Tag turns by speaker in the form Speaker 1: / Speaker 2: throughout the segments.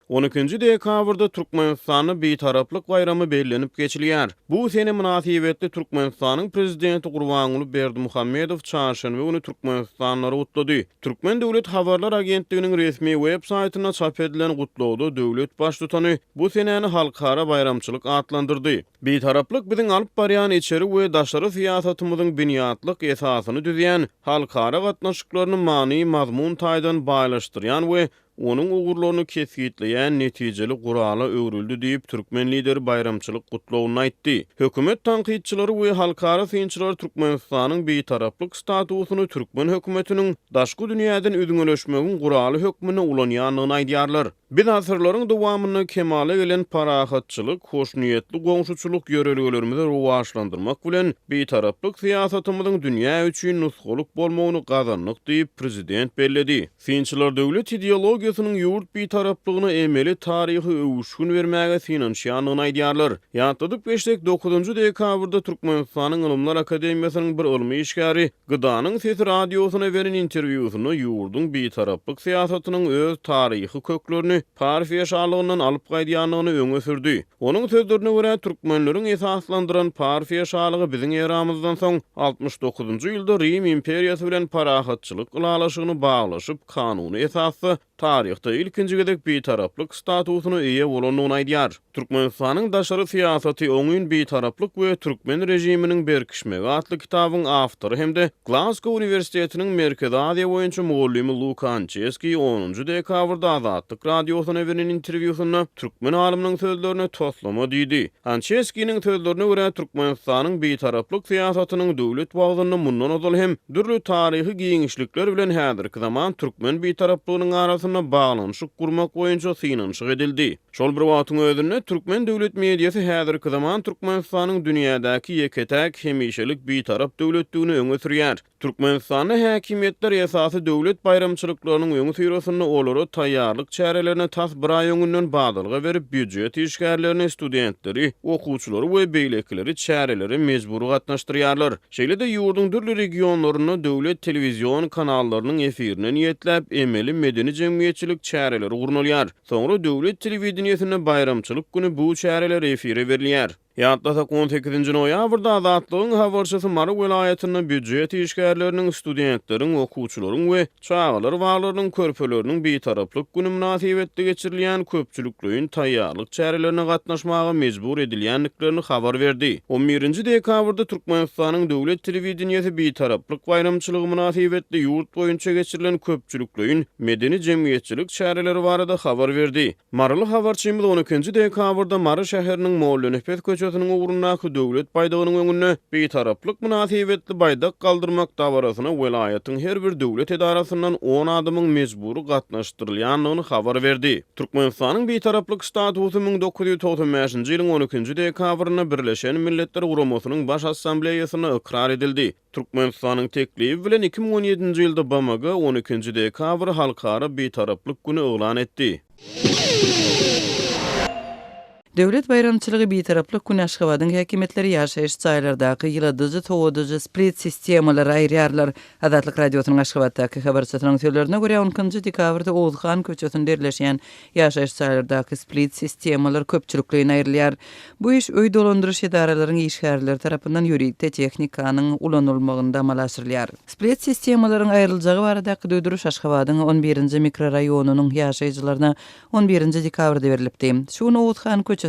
Speaker 1: On ikinji dekabrda Türkmenistanda Bitaraplyk baýramy bellenip geçilýär. Bu sene mynasybetli Türkmenistanyň Prezidenti Gurbanguly Berdimuhamedow çarşenbe güni türkmenistanlylary gutlady. Türkmen döwlet habarlar agentliginiň resmi web saýtynda çap edilen gutlagda döwlet Baştutany bu senäni halkara baýramçylyk atlandyrdy. Bitaraplyk biziň alyp barýan içeri we daşary syýasatymyzyň binýatlyk esasyny düzýän, halkara gatnaşyklaryny many-mazmun taýdan baýlaşdyrýan we onuň ugurlaryny kesgitleýän netijeli gurala öwrüldi diýip, türkmen Lideri baýramçylyk gutlagynda aýtdy. Hökümet tankytçylary we halkara synçylar Türkmenistanyň bitaraplyk statusyny türkmen hökümetiniň daşky dünýäden üzňeleşmegiň guraly hökmünde ulanýandygyny aýdýarlar. Biz asyrlaryň dowamynda kemala gelen parahatçylyk, hoşniýetli goňşuçylyk ýörelgelerimizi rowaçlandyrmak bilen, bitaraplyk syýasatymyzyň dünýä üçin nusgalyk bolmagyny gazandyk diýip, prezident belledi. Synçylar döwlet ideologiýasynyň ýurt bitaraplygyna emeli taryhy öwüşgin bermäge synanyşýandygyny aýdýarlar. Ýatladyp geçsek, dokuzynjy dekabrda Türkmenistanyň Ylymlar akademiýasynyň bir ylmy işgäri Gdanyň sesi radiosyna beren interwýusynda ýurduň bitaraplyk syýasatynyň öz taryhy köklerini Parfiýa şalygyndan alyp gaýdýandygyny öňe sürdi. Onuň sözlerine görä, türkmenleriň esaslandyran Parfiýa şalygy biziň eramyzdan soň 69-njy ýylda Rim imperiýasy bilen parahatçylyk ylalaşygyny baglaşyp, kanuny esasda taryhda ilkinji gezek bitaraplyk statusyna eýe bolandygyny aýdýar. Türkmenistanyň daşary syýasaty, oňyn bitaraplyk we türkmen režiminiň berkişmegi atly kitabyň awtory hem-de Glazgo uniwersitetiniň Merkezi Aziýa boýunça mugallymy Luka Ançeskiý onunjy dekabrda Azatlyk Radiosyna beren interwýusynda türkmen alymynyň sözlerine toslama diýdi. Ançeskiniň sözlerine görä, Türkmenistanyň bitaraplyk syýasatynyň döwlet wagzynda mundan ozal hem dürli taryhy giňişlikler bilen häzirki zaman türkmen bitaraplygynyň arasynda baglanyşyk gurmak boýunça synanyşyk edildi. Şol bir wagtyň özünde, türkmen döwlet mediasy häzirki zaman Türkmenistanyň dünýädäki ýeke-täk hemişelik bitarap döwletdigini öňe sürýär. Türkmenistanda häkimiýetler esasy döwlet baýramçylyklarynyň öňüsyrasynda olara taýýarlyk çärelerine tas bir aý öňünden badalga berip, býujet işgärlerini, studentleri, okuwçylary we beýlekileri çärelere mejbury gatnaşdyrýarlar. Şeýle-de ýurduň dürli regionlarynda döwlet telewizion kanallarynyň efirine niýetläp, emeli medeni-jemgyýetçilik çäreleri gurnalýar. Soňra döwlet telewideniýesinde baýramçylyk güni bu çäreler efire berilýär. Ýatlasak, on sekizinji noýabrda Azatlygyň habarçysy Mary welaýatynda býujet işgärleriniň, studentleriň, okuwçylaryň we çagalar baglarynyň körpeleriniň Bitaraplyk güni mynasybetli geçirilýän köpçülikleýin taýýarlyk çärelerine gatnaşmaga mejbur edilýändiklerini habar berdi. On birinji dekabrda Türkmenistanyň döwlet telewideniýesi Bitaraplyk baýramçylygy mynasybetli ýurt boýunça geçirilen köpçülikleýin medeni-jemgyýetçilik çäreleri barada habar berdi. Maryly habarçymyz on ikinji dekabrda Mary şäheriniň Mollanepes köçesiniň ugrundaky Döwlet baýdagynyň öňünde Bitaraplyk mynasybetli baýdak galdyrmak dabarasyna welaýatyň her bir döwlet edarasyndan on adamyň mejbury gatnaşdyrylýandygyny habar berdi. Türkmenistanyň Bitaraplyk statusy 1995-nji ýylyň on ikinji dekabrynda Birleşen Milletler Guramasynyň Baş Assambleýasynda ykrar edildi. Türkmenistanyň teklibi bilen 2017-nji ýylda BMG on ikinji dekabry Halkara Bitaraplyk güni yglan etdi.
Speaker 2: Döwlet baýramçylygy Bitaraplyk güni Aşgabadyň häkimiýetleri ýaşaýyş jaýlardaky ýyladyjy, sowadyjy, split sistemalary aýyrýarlar. Azatlyk Radiosynyň Aşgabatdaky habarçysynyň sözlerine görä, on ikinji dekabrda Oguzhan köçesinde ýerleşýän Ýaşaýyş jaýlardaky split sistemalar köpçülikleýin aýrylýar. Bu iş öý dolandyryş edaralaryň işgärleri tarapyndan ýörite tehnikanyň ulanylmagynda amala aşyrylýar. Split sistemalaryň aýryljagy baradaky duýduryş Aşgabadyň on birinji mikroraýonynyň ýaşaýjylaryna on birinji dekabrda berlipdi. Şu gün Oguzhan köçesiniň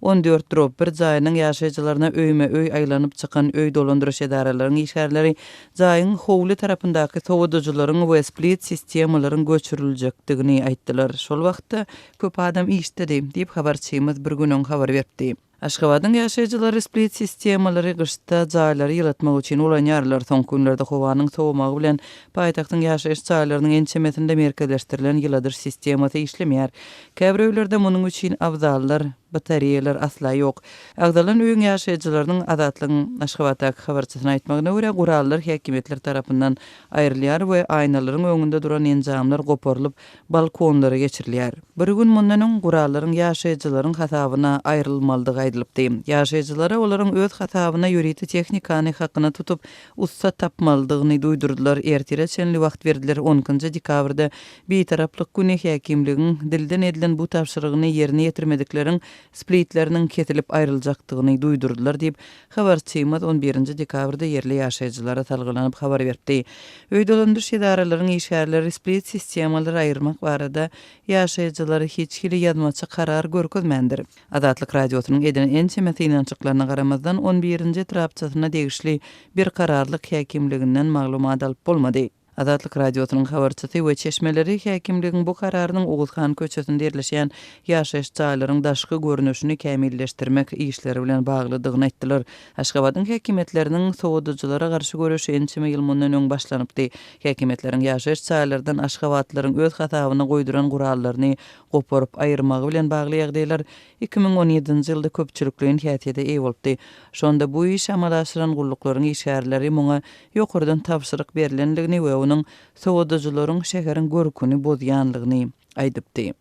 Speaker 2: on dört drob bir jaýynyň ýaşaýjylaryna öýme-öý aýlanyp çykan öý dolandyryş edaralaryň işgärleri Jaýyň howly tarapyndaky sowadyjylaryň we split sistemalaryň göçüriljekdigini aýtdylar. Şol wagtda köp adam işdedi, diýip, habarçymyz bir gün öň habar beripdi. Aşgabadyň ýaşaýjylary split sistemalary gyşda jaýlary ýylatmak üçin ulanýarlar. Soňky günlerde howanyň sowamagy bilen paýtagtyň ýaşaýyş jaýlarynyň ençemesinde merkezleşdirilen ýyladyş sistemasy işlemeýär. Käbir öýlerde munuň üçin abzallar. Batareýalar asla ýok. Agzalan öýüň ýaşaýjylarynyň Azatlygyň Aşgabatdaky habarçysyna aýtmagyna görä, gurallar häkimiýetler tarapyndan aýrylýar we aýnalaryň öňünde duran enjamlar goparylyp, balkonlara geçirilýär. Bir gün mundan öň gurallaryň ýaşaýjylaryň hasabyna aýrylmalydygy aýdylypdy. Ýaşaýjylara olaryň öz hasabyna ýörite tehnikany hakyna tutup, ussa tapmalydygyny duýdurdylar, ertire çenli wagt berdiler, on ikinji dekabrda Bitaraplyk güni häkimligiň dilden edilen bu tabşyrygyny ýerine ýetirmedikleriň splitleriniň kesilip aýryljakdygyny duýdurdylar diýip, habarçymyz on birinji dekabrda ýerli ýaşaýjylara salgylanyp habar beripdi. Öý dolandyryş edaralaryň işgärleri split sistemalary aýyrmak barada ýaşaýjylara hiç hili ýazmaça karar görkezmändir. Azatlyk Radiosynyň eden ençeme synanyşyklaryna garamazdan, on birinji etrapçasyna degişli Berkararlyk häkimliginden maglumat alyp bolmady. Azatlyk Radiosynyň habarçysy we çeşmeleri häkimligiň bu kararynyň Oguzhan köçesinde ýerleşýän ýaşaýyş jaýlaryň daşky görnüşini kämilleşdirmek işleri bilen baglydygyny aýtdylar. Aşgabadyň häkimiýetleriniň sowadyjylara garşy göreşi ençeme ýyl mundan öň başlanypdy. Häkimiýetleriň ýaşaýyş jaýlardan aşgabatlylaryň öz hasabyna goýduran gurallaryny goparyp aýyrmagy bilen bagly ýagdaýlar 2017-nji ýylda köpçülikleýin häsiýete eýe bolupdy. Şonda bu işi amala aşyran gulluklaryň işgärleri muňa ýokardan tabşyryk berlendigini we onuň sowadyjylaryň şäheriň görküni bozýanlygyny aýdypdy.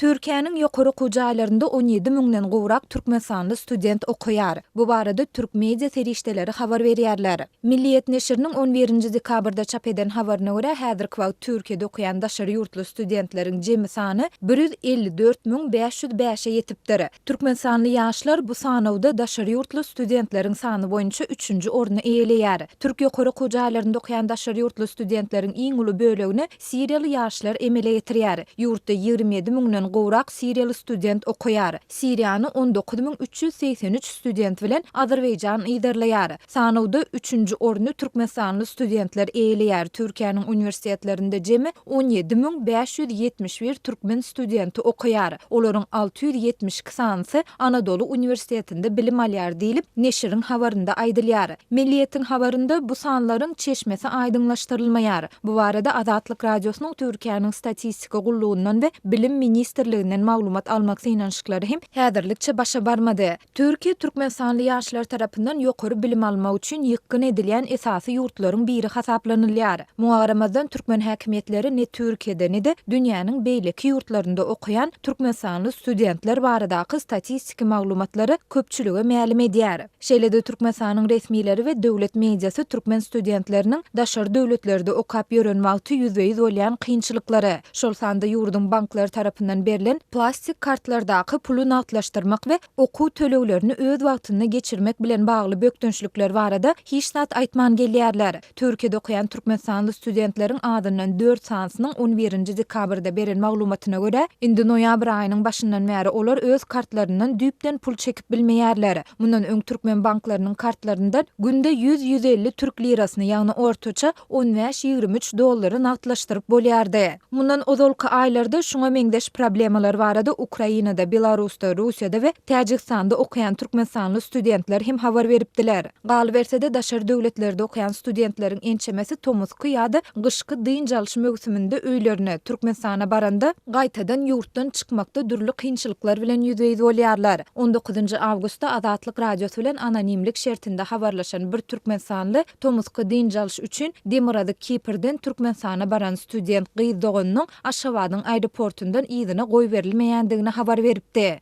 Speaker 3: Türkiýäniň ýokary okuw jaýlarynda 17 müňden gowrak türkmenistanly student okaýar. Bu barada türk media serişdeleri habar berýärler. Milliýet neşiriniň on birinji dekabrda çap eden habaryna görä, häzirki wagt Türkiýede okaýan daşary ýurtly studentleriň jemi sany 154 505-e ýetipdir. Türkmenistanly ýaşlar bu sanawda daşary ýurtly studentleriň sany boýunça üçünji orny eýeleýär. Türk ýokary okuw jaýlarynda okaýan daşary ýurtly studentleriň iň uly bölegini siriýaly ýaşlar emele getirýär. Ýurtda 27 müňden gowrak siriýaly student okaýar. Siriýany 19 383 student bilen Azerbaýjan yzarlaýar. Sanawda üçünji orny türkmenistanly studentler eýeleýär. Türkiýäniň uniwersitetlerinde jemi 17 571 türkmen studenti okaýar. Olaryň 672 sanysy Anadoly uniwersitetinde bilim alýar diýlip, neşiriň habarynda aýdylýar. Milliýetiň habarynda bu sanlaryň çeşmesi aýdyňlaşdyrylmaýar. Bu barada Azatlyk Radiosynyň Türkiýäniň Statistika gullugyndan we Bilim ministrliginden maglumat almak synanyşyklary hem häzirlikçe başa barmady. Türkiýe türkmenistanly ýaşlar tarapyndan ýokary bilim almak üçin ýykgyn edilýän esasy ýurtlaryň biri hasaplanylýar. Muňa garamazdan, türkmen häkimiýetleri ne Türkiýede, ne-de dünýäniň beýleki ýurtlarynda okaýan türkmenistanly studentler baradaky statistiki maglumatlary köpçülige mälim edýär. Şeýle-de Türkmenistanyň resmileri we döwlet mediasy türkmen studentleriniň daşary döwletlerde okap ýören wagty ýüzbe-ýüz bolýan kynçylyklary, şol sanda ýurduň banklary tarapyndan berlen plastik kartlardaky puly nagtlaşdyrmak we okuw töleglerini öz wagtynda geçirmek bilen bagly bökdençlikler barada hiç zat aýtman gelýärler. Türkiýede okaýan türkmenistanly studentleriň azyndan dört sanysynyň on birinji dekabrda beren maglumatyna görä, indi noýabr aýynyň başyndan bäri olar öz kartlaryndan düýpden pul çekip bilmeýärler. Mundan öň türkmen banklarynyň kartlaryndan günde ýüz-ýüz elli türk lirasyny, ýagny ortaça on bäş-ýigrimi üç dollary nagtlaşdyryp bolýardy. Mundan ozalky aýlarda şuňa meňzeş problemalar barada Ukrainada, Belarusda, Russiýada we Täjigistanda okaýan türkmenistanly studentler hem habar beripdiler. Galyberse-de, daşary döwletlerde okaýan studentleriň ençemesi tomusky ýa-da gyşky dynç alyş möwsüminde öýlerine, Türkmenistana baranda, gaýtadan ýurtdan çykmakda dürli kynçylyklar bilen ýüzbe-ýüz bolýarlar. On dokuzynjy awgustda Azatlyk Radiosy bilen anonimlik şertinde habarlaşan bir türkmenistanly tomusky dynç alyş üçin Demirgazyk Kiprden Türkmenistana baran student gyz doganynyň Aşgabadyň aeroportundan yzyna goýberilmeýändigini habar beripdi.